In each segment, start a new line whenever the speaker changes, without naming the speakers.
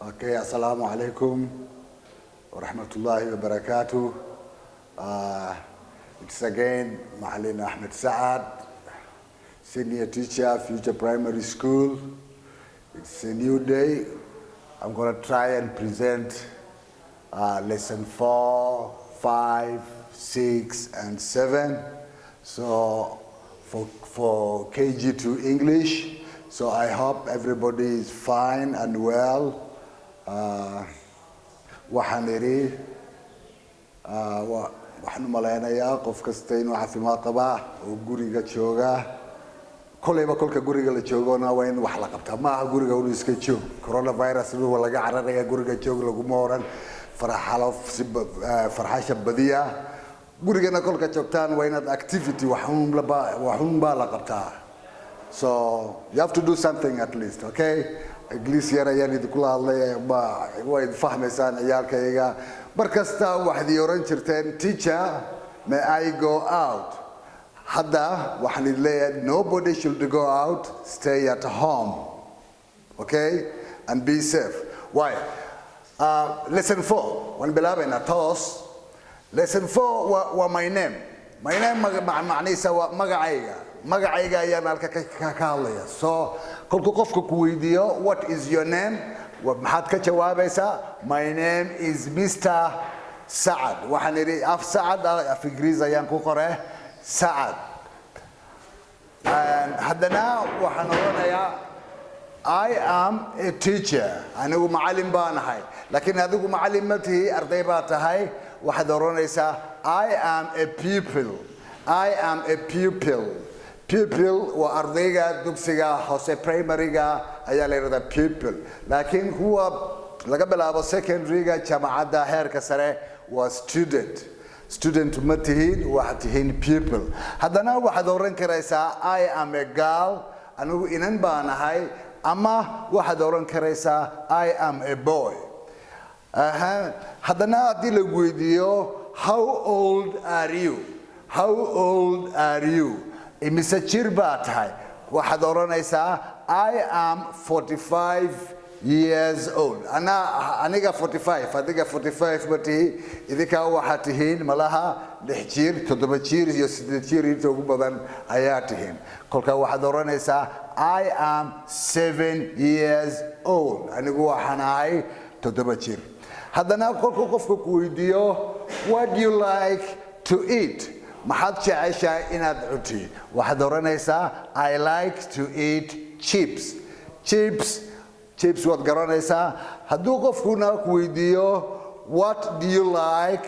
Okay, assalamu alaikum wa rahmatullahi wa barakatuh. It's again Macalin Ahmed Saad, senior teacher, Future Primary School. It's a new day. I'm going to try and present lesson 4, 5, 6, and 7. So for KG2 English. So I hope everybody is fine and well. Waxaan idhi waxaan u malaynayaa qof kasta inuu caafimaad qabaa oo guriga jooga. Kolayba kolka guriga la joogona waa in wax la qabtaa. Maaha guriga unu iska joog. Coronavirus waa laga cararaya, guriga joog laguma oran. Farxalo si farxasha badiya. Gurigana kolka joogtaan waa inaad activity waxun baa la qabtaa. So you have to do something at least, okay? Ingiliis yar ayaan idinkula hadlay, waa idin fahmaysaan ciyaalkayga. Mar kasta waxaad ii oran jirteen, "Teacher, may I go out?" Hadda waxaan idin leeyahay, nobody should go out, stay at home, okay, and be safe. Why? Lesson 4 waan bilaabaynaa toos. Lesson 4 waa my name. My name macnihiisa waa magacayga. Magacayga ayaan halka ka hadlaya. So kolkuu qofka ku weydiiyo, "What is your name?" maxaad ka jawaabaysaa? "My name is Mr. Sacad." Waxaan idhi af Sacad af Ingiriis ayaan ku qore Sacad. Haddana waxaan odhanayaa, "I am a teacher." Anigu macallin baan ahay. Laakiin adigu macallin ma tihi, arday baa tahay. Waxaad odhanaysaa, "I am a pupil." I am a pupil. Pupil waa ardayga dugsiga hoose, primaryga ayaa la yidhahdaa pupil. Laakiin kuwa laga bilaabo secondaryga, jaamacadda heerka sare waa student. Student ma tihiin, waxaad tihiin pupil. Haddana waxaad oran karaysaa, "I am a girl." Anigu inan baan ahay. Ama waxaad oran karaysaa, "I am a boy." Aha. Haddana haddii lagu weydiiyo, "How old are you?" How old are you? Imise jir baa tahay? Waxaad odhanaysaa, "I am 45 years old." Ana aniga 45, adiga 45 ma tihi. Idinkaa waxaad tihiin malaha 6 jir, 7 jir iyo 8 jir inta ugu badan ayaa tihiin. Kolka waxaad odhanaysaa, "I am 7 years old." Anigu waxaan ahay 7 jir. Haddana kolkuu qofka ku weydiiyo, "What do you like to eat?" Maxaad jeceshahay inaad cunti? Waxaad odhanaysaa, "I like to eat chips." Chips, chips waad garanaysaa. Hadduu qofkuna ku weydiiyo, "What do you like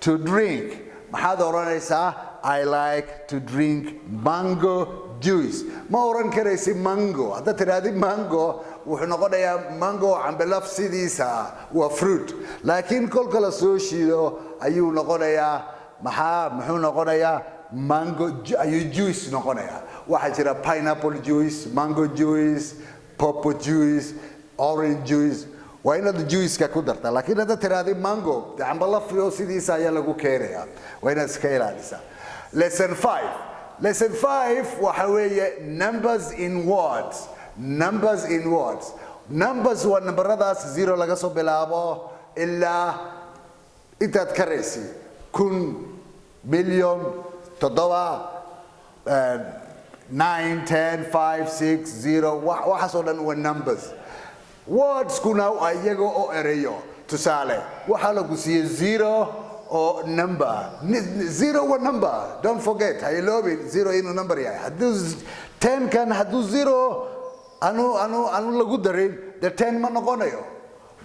to drink?" Maxaad odhanaysaa? "I like to drink mango juice." Ma oran karaysi mango. Haddaad tidhaahdi mango, wuxuu noqonayaa mango cambelaf sidiisa ah, waa fruit. Laakiin kolka la soo shiido ayuu noqonayaa maxaa? Muxuu noqonayaa? Mango ayuu juice noqonayaa. Waxaa jira pineapple juice, mango juice, pawpaw juice, orange juice. Waa inaad juiceka ku dartaa. Laakiin haddaad tiraahdi mango, dee cambalafio sidiisa ayaa lagu keenayaa. Waa inaad iska ilaalisaa. Lesson 5. Lesson 5 waxa weeye numbers in words. Numbers in words. Numbers waa nambaradaas zero laga soo bilaabo ilaa intaad karaysi, 1000, million, 7, 9, 10, 5, 6, 0. Waxaasoo dhan waa numbers. Wordskuna waa iyaga oo ereyo. Tusaale, waxaa lagu siiyey zero oo number. Zero waa number, don't forget. Ha iloobin zero inuu number yahay. Hadduu 10 kan, hadduu zero anu lagu darin, dee 10 ma noqonayo,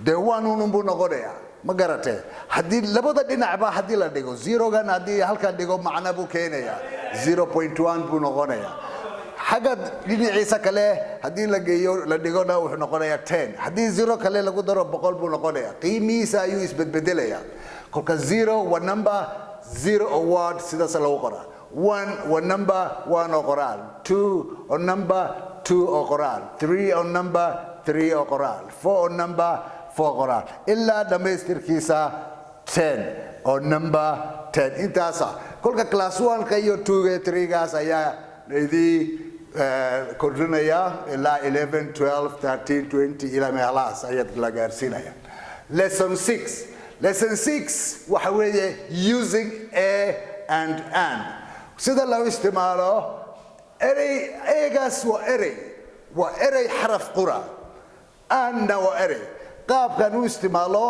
dee one unun buu noqonayaa. Ma garatee? Haddii labada dhinacba haddii la dhigo, zerogan haddii halkan dhigo, macna buu keenayaa, 0.1 buu noqonayaa. Xagga dhinaciisa kale haddii la geeyo, la dhigona, wuxuu noqonayaa 10. Haddii zero kale lagu daro, 100 buu noqonayaa. Qiimihiisa ayuu isbedbedelayaa. Kolka zero waa number, zero oo word sidaas lagu qoraa. One waa number, one oo qoraal. Two oo number, two oo qoraal. Three oo number, three oo qoraal. Four oo number, four qoraal. Ilaa dhammaystirkiisa 10 oo number, 10 intaasa. Kolka class one-ka iyo two-ga, three-gaas ayaa laydii. Kordhinayaa ilaa 11, 12, 13, 20, ilaa meelahaas ayaad la gaarsiinaya. Lesson 6, lesson 6 waxa weeye using a and an, sida loo isticmaalo erey. A-gaas waa erey, waa erey xaraf qura. An-na waa erey. Qaabkan u isticmaalo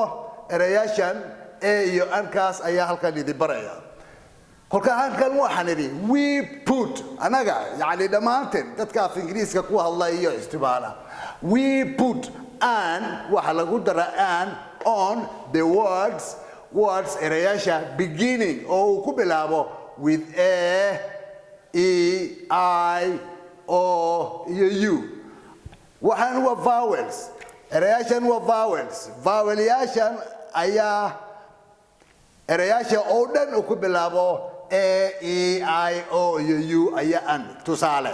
ereyaashan a iyo an-kaas ayaa halkan idin baraya. Kolka halkan waxaan idhi we put, anaga yacni dhammaanteen dadka af Ingiriiska ku hadla iyo isticmaala, we put an, waxaa lagu daraa an, on the words, words ereyaasha, beginning oo uu ku bilaabo, with a, e, i, o iyo u. Waxaan waa vowels. Ereyaashan waa vowels. Vowelyaashan ayaa ereyaasha oo dhan uu ku bilaabo a, e, i, o iyo u ayaa an. Tusaale,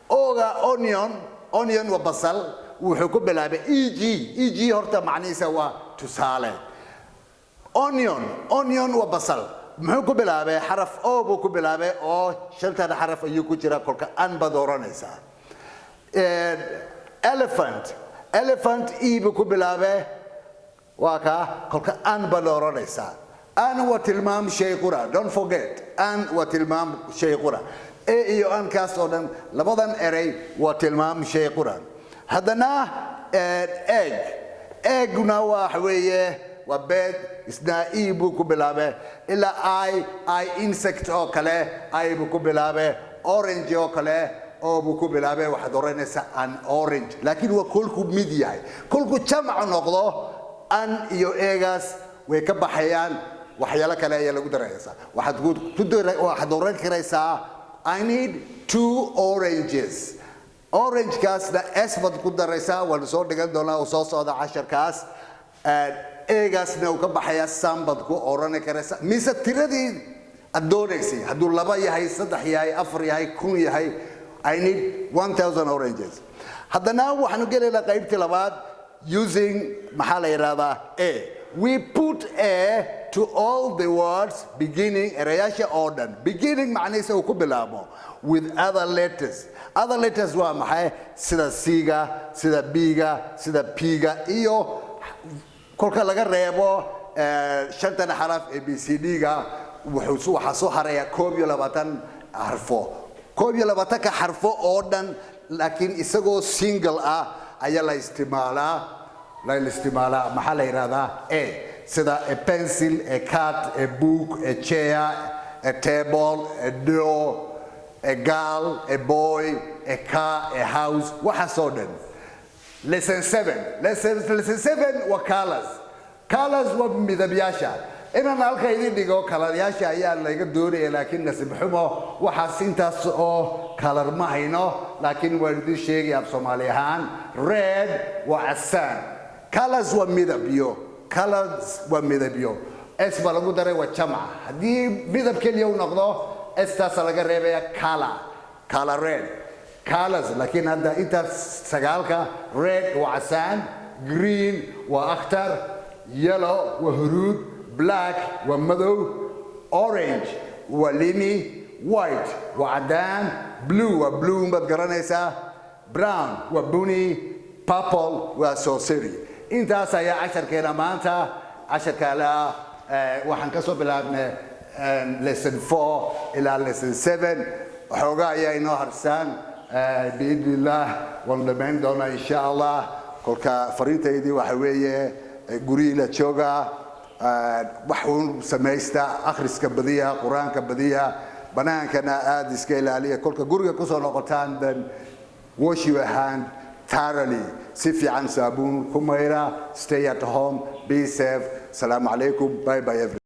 oga onion. Onion waa basal. Wuxuu ku bilaabay e g. E g horta macnihiisa waa tusaale. Onion, onion waa basal. Muxuu ku bilaabay? Xaraf o buu ku bilaabay, oo shantan xaraf ayuu ku jira. Kolka an baad oranaysaa. Elephant, elephant e buu ku bilaabay, waa kaa. Kolka an baad oranaysaa. An waa tilmaam shay qura. Don't forget, an waa tilmaam shay qura. A iyo an kaas oo dhan, labadan erey waa tilmaam shay qura. Haddana egg. Eggna waxa weeye waa beed. Isna e buu ku bilaabay. Ilaa i, i insect oo kale, i buu ku bilaabay. Orange oo kale, o buu ku bilaabay. Waxaad oranaysaa an orange. Laakiin waa kolku mid yahay. Kolku jamc noqdo, an iyo a-gaas way ka baxayaan, waxyaalo kale ayaa lagu daraysaa. Waxaad oran karaysaa "I need two oranges." Orangekaasna s baad ku daraysaa. Waanu soo dhigan doonaa oo soo socda casharkaas. A-gaasna uu ka baxayaa, some baad ku oran karaysaa, mise tiradii aad doonaysay, hadduu laba yahay, saddex yahay, afar yahay, 1000 yahay. "I need 1000 oranges." Haddana waxaanu gelaynaa qaybtii labaad, using maxaa la yidhahdaa a. We put a to all the words beginning, erayaasha oo dhan, beginning macnihiisa uu ku bilaabo, with other letters. Other letters waa maxay? Sida c-ga, sida b-ga, sida p-ga, iyo kolka laga reebo shantan xaraf a b c d-ga, wuxuu waxaa soo haraya 21 xarfo. 21-ka xarfo oo dhan, laakiin isagoo single ah ayaa la isticmaalaa, la isticmaalaa maxaa la yidhahdaa a, sida a pencil, a cat, a book, a chair, a table, a door, a girl, a boy, a car, a house, waxaasoo dhan. Lesson 7, lesson 7 waa colors. Colors waa midabyaasha. Inaan halka idin dhigo coloryaasha ayaa laga doonaya, laakiin nasiib xumo waxaas intaas oo color ma hayno, laakiin waan idin sheegaya af Soomaali ahaan. Red waa casaan. Colors waa midabyo. Colors waa midabyo. S baa lagu daray, waa jamca. Haddii midab keliya uu noqdo, s-taasa laga reebaya. Color, color red, colors. Laakiin hadda intaas sagaalka: red waa casaan, green waa akhtar, yellow waa huruud, black waa madow, orange waa limi, white waa caddaan, blue waa blue baad garanaysaa, brown waa buni, purple waa sooseri. Intaas ayaa casharkeena maanta. Casharkaala waxaan ka soo bilaabnay lesson 4 ilaa lesson 7. Waxoogaa ayaa inoo harsaan. Biidni illaah waanu dhammayn doonaa insha Allah. Kolka fariintaydii waxa weeye guryihii la jooga, wax uun samaysta, akhriska badiya, Qur-aanka badiya, banaankana aada iska ilaaliya. Kolka guriga kusoo noqotaan, then wash your hand thoroughly, si fiican saabuun ku mayra. Stay at home, be safe. Asalaamu calaykum. Bye bye, everyone.